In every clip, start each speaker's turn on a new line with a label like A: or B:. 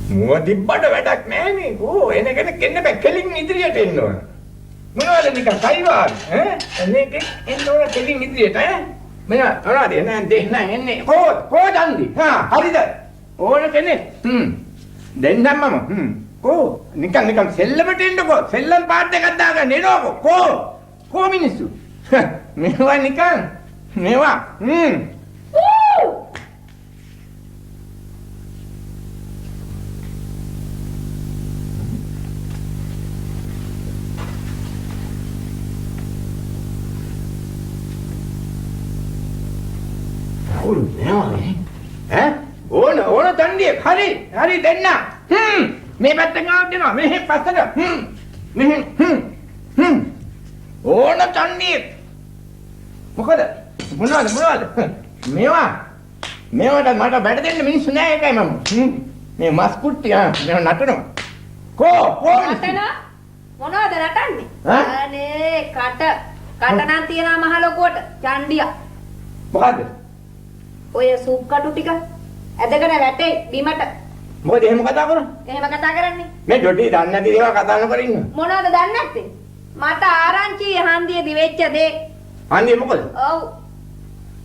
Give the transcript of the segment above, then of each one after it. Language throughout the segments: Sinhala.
A: මුව තිබ්බට වැඩක් නෑ නේ. කෝ එන කෙනෙක් එන්න බෑ. කෙලින් ඉදිරියට එන්න ඕන. මොනවද නිකන් කයිවාරු ඈ? එන කෙනෙක් එන්න ඕන කෙලින් ඉදිරියට ඈ? මෙන්න මොනවද එන දෙන්න එන්නේ. කෝ කෝ දන්දි. හා හරිද? ඕන කෙනෙක්. හ්ම්. දෙන්නම් මම. හ්ම්. කෝ නිකන් නිකන් සෙල්ලමට එන්නකෝ. සෙල්ලම් පාට් එකක් දාගන්න එනවකෝ. කෝ කෝ මිනිස්සු. මේවා නිකන් මේවා හ්ම්. කවුරු නෑ ඈ ඕන ඕන දණ්ඩිය හරි හරි දෙන්න. හ්ම් මේ පැත්තෙන් ආවත් දෙනවා. මෙහෙ පස්සට. හ්ම් මෙහෙ හ්ම් හ්ම් ඕන දණ්ඩිය. මොකද මොනවද මොනවද මේවා මේවට මට බැට දෙන්න මිනිස්සු නෑ. ඒකයි මම හ්ම් මේ මස් කුට්ටි ආ මේවා නටනවා. කෝ කෝ
B: නටනවා මොනවද නටන්නේ? අනේ කට කට නම් තියනවා මහ ලොකුවට චණ්ඩියා.
A: මොකද්ද
B: ඔය සූප් කටු ටික ඇදගෙන වැටේ බිමට.
A: මොකද එහෙම කතා කරන්නේ?
B: එහෙම කතා කරන්නේ
A: මේ ඩොටි දන්නේ නැති දේවල් කතා නොකර ඉන්න.
B: මොනවද දන්නේ නැත්තේ? මට ආරංචි හන්දියේදි වෙච්ච දේ.
A: හන්දිය මොකද?
B: ඔව්.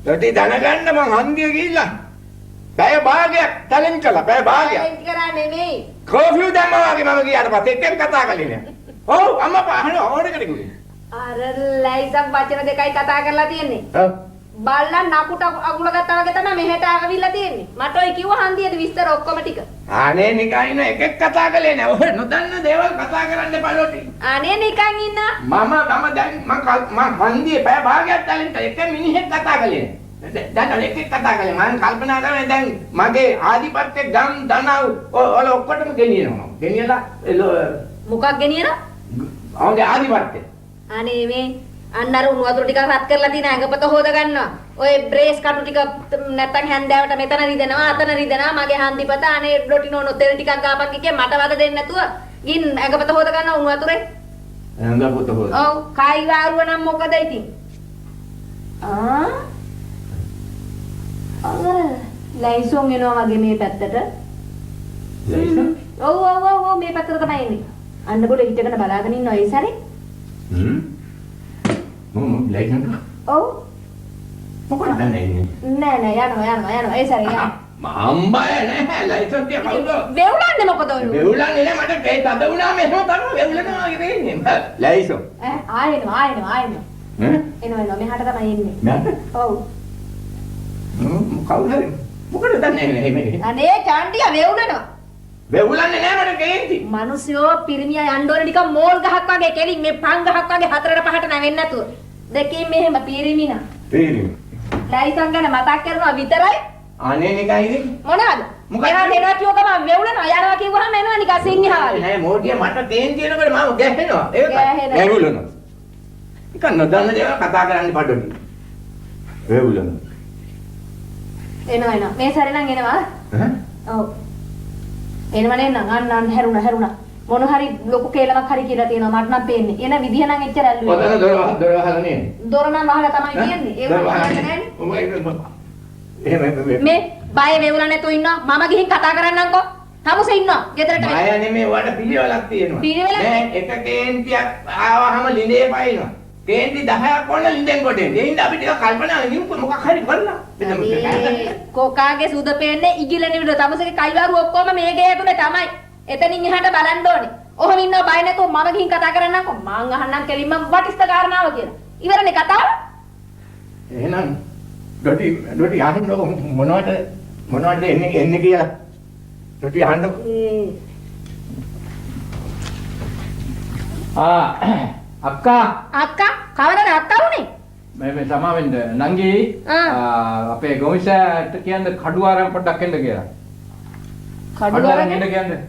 A: ඩොටි දැනගන්න මං හන්දිය ගිහිල්ලා පැය භාගයක් චැලෙන්ජ් කළා. පැය භාගයක්.
B: චැලෙන්ජ් කරා නෙමෙයි.
A: කර්ෆියු දැම්මා වගේ මම ගියාට පස්සේ එක්කෙනෙක් කතා කළේ නෑ. ඔව් අම්මා අහන ඕන එකට කිව්වේ.
B: අර ලයිසම් වචන දෙකයි කතා කරලා තියෙන්නේ.
A: ඔව්.
B: බල්ලා නකුට අගුල ගත්තා වගේ තමයි මෙහෙට ආවිල්ලා තියෙන්නේ. මට ඔය කිව්ව හන්දියේද විස්තර ඔක්කොම ටික.
A: අනේ නිකන් ඉන්න එකෙක් කතා කළේ නෑ. ඔය නොදන්න දේවල් කතා කරන්න එපා ලොටි.
B: අනේ නිකන් ඉන්න.
A: මම මම දැන් මං හන්දියේ පැය භාගයක් චැලෙන්ජ් කළා. එක මිනිහෙක් කතා කළේ නෑ. දැන් එකෙක් කතා කළේ. මං කල්පනා කරන්නේ දැන් මගේ ආධිපත්‍ය ගම් දනව් ඔල ඔක්කොටම ගෙනියනවා. ගෙනියලා
B: මොකක් ගෙනියනවා?
A: අවුගේ ආධිපත්‍ය.
B: අනේ මේ අන්න අර උණු වතුර ටිකක් රත් කරලා තියෙන ඇඟපත හොද ගන්නවා. ඔය බ්‍රේස් කටු ටික නැත්තම් හැන්දෑවට මෙතන රිදෙනවා අතන රිදෙනවා මගේ හන්දිපත. අනේ ඩොටි නෝනෝ තෙල් ටිකක් ගාපන් කිය මට වද දෙන්න නැතුව ගින් ඇඟපත හොද ගන්නවා උණු වතුරේ.
A: ඇඟපත හොද.
B: ඔව් කයි වාරුව නම් මොකද ඉතින්? ආ අර ලයිසොන් එනවා වගේ මේ පැත්තට.
A: ලයිසොන්?
B: ඔව් ඔව් ඔව් ඔව් මේ පැත්තට තමයි එන්නේ. අන්න ගොඩ හිටගෙන බලාගෙන ඉන්නවා ඒ සැරේ.
A: හ්ම් මොම ලයිසන්?
B: ඔව්.
A: මොකද දන්නේ?
B: නෑ නෑ යනවා යනවා යනවා ඒ සැරේ යනවා.
A: මම බය නෑ ලයිසන් තියා කවුද?
B: වෙවුලන්නේ මොකද ඔය?
A: වෙවුලන්නේ නෑ මට ඒ තද වුණාම එහෙම තමයි වෙවුලනවා වගේ වෙන්නේ. ලයිසන්.
B: ඈ ආයෙනවා ආයෙනවා ආයෙනවා.
A: ඈ
B: එනවා එනවා මෙහාට තමයි එන්නේ.
A: මෙහාට?
B: ඔව්.
A: හ්ම් කවුද හරි? මොකද දන්නේ නෑ මේ.
B: අනේ චාන්ටියා වෙවුලනවා.
A: වෙවුලන්නේ නෑ මට කේන්ති.
B: මිනිස්සුયો පිරිමියා යන්න ඕනේ නිකන් මෝල් ගහක් වගේ කෙලින් මේ පන් ගහක් වගේ හතරට පහට නැවෙන්නේ නැතුව. දෙකකින් මෙහෙම පිරිමිනා.
A: පිරිමි.
B: ලයිසන් ගැන මතක් කරනවා විතරයි.
A: අනේ නිකන් ඉතින්.
B: මොනවද?
A: මොකක්ද?
B: එහාට එනවා කිව්ව ගමන් වෙවුලනවා යනවා කිව්වහම එනවා නිකන් සිංහා වගේ.
A: නෑ මෝඩියා මට කේන්ති එනකොට මම ගැහෙනවා. ඒකයි.
B: ගැහෙනවා.
A: වෙවුලනවා. නිකන් නොදන්න දේවල් කතා කරන්න පඩොඩි. වෙවුලනවා.
B: එනවා එනවා. මේ සැරේ නම් එනවා.
A: ඈ?
B: ඔව්. එනවා නේනම් අන්න අන්න හැරුණා හැරුණා. මොන හරි ලොකු කේලමක් හරි කියලා තියෙනවා මට නම් පේන්නේ. එන විදිහ නම් එච්චර ඇල්ලුවේ.
A: ඔතන දොර දොර වහලා නේද?
B: දොර නම් වහලා තමයි තියෙන්නේ. ඒ වුණාට නෑනේ.
A: එහෙම
B: මේ බය වෙවුලා නැතුව ඉන්නවා. මම ගිහින් කතා කරන්නම්කෝ. තමුසේ ඉන්නවා ගෙදරට.
A: බය නෙමෙයි ඔයාලට පිළිවෙලක් තියෙනවා.
B: පිළිවෙලක්?
A: නෑ එක කේන්තියක් ආවහම ලිඳේ පයින්නවා. කේන්ති 10ක් ඕන ලිඳෙන් කොට එන්නේ. ඒ හින්දා අපි ටිකක් කල්පනා කරමු මොකක් හරි කරලා.
B: අනේ කොකාගේ සුද පේන්නේ ඉගිලෙන විදිහ. තමුසේගේ කයිවාරු ඔක්කොම මේ ගේ ඇතුලේ තමයි. එතනින් එහාට බලන්න ඕනේ. ඔහොම ඉන්නවා බය නැතුව මම ගිහින් කතා කරන්නම්කෝ. මං අහන්නම් කෙලින්ම what is the කාරණාව කියලා. ඉවරනේ කතාව.
A: එහෙනම් ඩොටි ඩොටි අහන්නකො මොනවට මොනවද එන්නේ එන්නේ කියලා. ඩොටි අහන්නකො.
C: ආ අක්කා
B: අක්කා කවරද අක්කා වුනේ?
C: මේ මේ සමාවෙන්න නංගි අපේ ගොවිසෑට කියන්න කඩුව අරන් පොඩ්ඩක් එන්න කියලා.
B: කඩුව අරන්
C: එන්න කියන්න.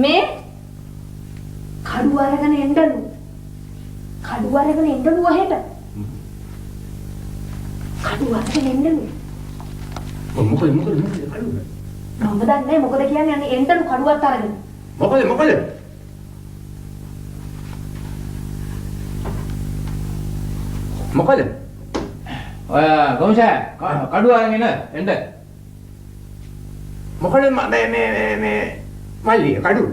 B: මේ කඩුව අරගෙන එන්නලු. කඩුව අරගෙන එන්නලු අහෙට. කඩුව අරගෙන එන්නලු.
A: මොකද මොකද මොකද කඩුව?
B: මම දන්නේ නැහැ මොකද කියන්නේ අනේ එන්නලු කඩුවත් අරගෙන.
A: මොකද මොකද? මොකද?
C: ඔය ගොවිසෑ කඩුව අරන් එන්න එන්න.
A: මොකද මේ මේ මේ මල්ලි කඩු.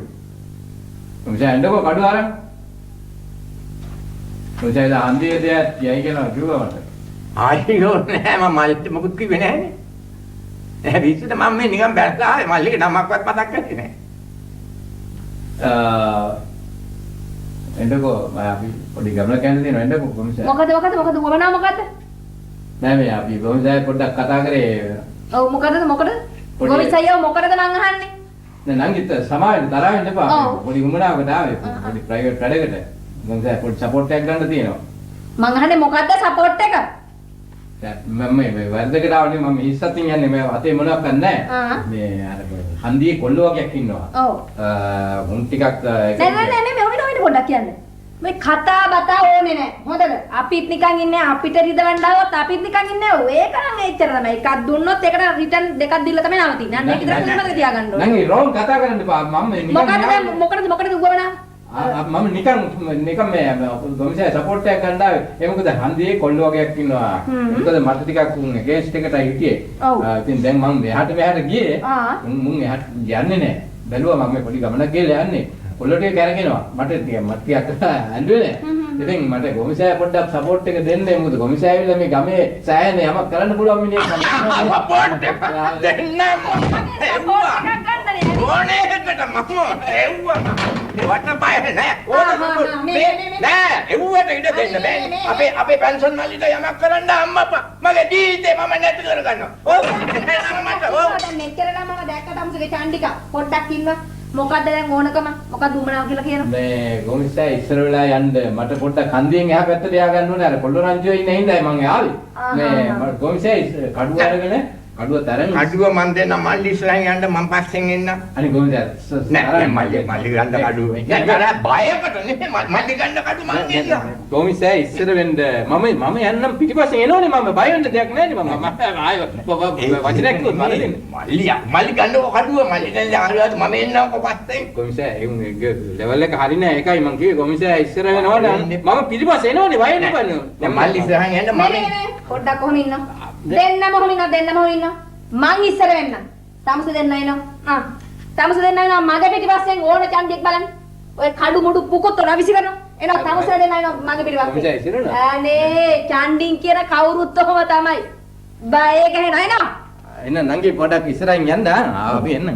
C: ගොමිසෑ එන්නකෝ කඩු අරන්. ගොමිසෑ ඉතින් හන්දියේ දෙයක් යයි කියලා කිව්වා මට.
A: අයියෝ නෑ මම මල්ලිට මොකුත් කිව්වේ නෑනේ. නෑ විශ්ුද මම මේ නිකන් බැලලා ආවේ මල්ලිගේ නමක්වත් මතක් කරේ නෑ.
C: එන්නකෝ මම අපි පොඩි ගමනක් යන්න තියෙනවා එන්නකෝ ගොමිසෑ.
B: මොකද මොකද මොකද වමනා මොකද්ද?
C: නෑ මේ අපි ගොමිසෑ පොඩ්ඩක් කතා කරේ.
B: ඔව් මොකටද මොකටද? ගොමිසෑයෝ මොකටද මං අහන්නේ?
C: නෑ නංගිත් සමාවෙන්න තරහ වෙන්න එපා. පොඩි උමනාවකට ආවේ පොඩි ප්‍රයිවට් වැඩකට. ගොමිසෑ පොඩි සපෝට් එකක් ගන්න තියෙනවා.
B: මං අහන්නේ මොකද්ද සපෝට් එක?
C: දැන් මම මේ වැරදකට ආවනේ මම හිස් අතින් යන්නේ මේ අතේ මොනවක් නැහැ. මේ අර හන්දියේ කොල්ලෝ වගේක් ඉන්නවා.
B: ඔව්.
C: උන් ටිකක්
B: නෑ නෑ නෑ මේ ඔයින ඔයින පොඩ්ඩක් කියන්න. මේ කතා බතා ඕනේ නෑ. හොඳද? අපිත් නිකන් ඉන්නේ අපිට රිදවන්න ආවොත් අපිත් නිකන් ඉන්නේ. ඔව් ඒක නම් එච්චර තමයි. එකක් දුන්නොත් ඒකට රිටර්න් දෙකක් දීලා තමයි නවතින්නේ. අන්න ඒක විතරක් මතක තියාගන්න ඕනේ.
C: නංගි රෝන් කතා කරන්න එපා. මම මේ නිකන්
B: මොකටද මොකටද මොකටද උවමනා?
C: මම නිකන් නිකන් මේ ගොමිසෑ සපෝට් එකක් ගන්න ආවේ. ඒ මොකද හන්දියේ කොල්ලෝ වගේක් ඉන්නවා. මොකද මට ටිකක් උන් ඇගේන්ස්ට් එකටයි හිටියේ. ඉතින් දැන් මං එහාට මෙහාට ගියේ. මුන් එහාට යන්නේ නෑ. බැලුවා මම මේ පොඩි ගමනක් ගිහලා යන්නේ. කොල්ලෝ ටික කැරගෙනවා. මට ටිකක් මට ටිකක් ඇඬුවේ නෑ. ඉතින් මට ගොමිසෑ පොඩ්ඩක් සපෝට් එක දෙන්න. මොකද ගොමිසෑ ඇවිල්ලා මේ ගමේ සෑහෙන යමක් කරන්න පුළුවන් මිනිහෙක්.
A: සපෝට් එක දෙන්න ඕනේ එකට මම එව්වා. වට බය නෑ. නෑ එව්වට ඉඩ දෙන්න බෑනේ. අපේ අපේ පෙන්ෂන් මල්ලිට යමක් කරන්න අම්මපා. මගේ ජීවිතේ මම නැති කරගන්නවා. ඔව් මට ඔව්.
B: දැන් මෙච්චර නම් මම දැක්ක තමුසේගේ චණ්ඩිකා පොඩ්ඩක් ඉන්නවා. මොකද්ද දැන් ඕනකම? මොකද්ද උමනාව කියලා කියනවා?
C: මේ ගොමිසෑ ඉස්සර වෙලා යන්න මට පොඩ්ඩක් හන්දියෙන් එහා පැත්තට යා ගන්න ඕනේ. අර කොල්ල රංචුවේ ඉන්න හින්දායි මං ආවේ. මේ ගොමිසෑ කඩුව අරගෙන කඩුව තරන්
A: කඩුව මං දෙන්න මල්ලි ඉස්සරහින් යන්න මං පස්සෙන් එන්න.
C: අනේ ගොමිසෑ
A: නෑ නෑ මල්ලි මල්ලි ගන්න කඩුව. නෑ නෑ බයකට නෙමෙයි මල්ලි ගන්න කඩුව මං දෙන්න.
C: ගොමිසෑ ඉස්සර වෙන්න මම මම යන්නම් පිටිපස්සෙන් එනවනේ මම බය වෙන්න දෙයක් නෑනේ මම ආයෙ වචනයක් කිව්වොත් මම දෙන්න.
A: මල්ලි මල්ලි ගන්නකො කඩුව මල්ලි දැන් හරියට මම එන්නම්කො පස්සෙන්.
C: ගොමිසෑ ඒ ලෙවල් එක හරි නෑ ඒකයි මං කිව්වේ ගොමිසෑ ඉස්සර වෙනවා නම් මම පිටිපස්සේ එනවනේ බය වෙන්න එපා.
A: දැන් මල්ලි ඉස්සරහින් යන්න මම
B: පොඩ්ඩක් කොහොම ඉන්නවා. දෙන්නම ඔහොම ඉන්නවා දෙන්නම ඔහොම ඉන්නවා. මං ඉස්සර වෙන්න. තමුස දෙන්න එනවා. ආ. තමුස දෙන්න එනවා මගේ පිටිපස්සෙන් ඕන චන්දියෙක් බලන්න. ඔය කඩු මුඩු පුකුත් ඔන විසි කරනවා. එනවා තමුස දෙන්න එනවා මගේ පිටිපස්සෙන්. අනේ චන්ඩින් කියන කවුරුත් ඔහොම තමයි. බය ගහනවා එනවා.
C: එන්න නංගි පොඩක් ඉස්සරහින් යන්න අපි එන්න.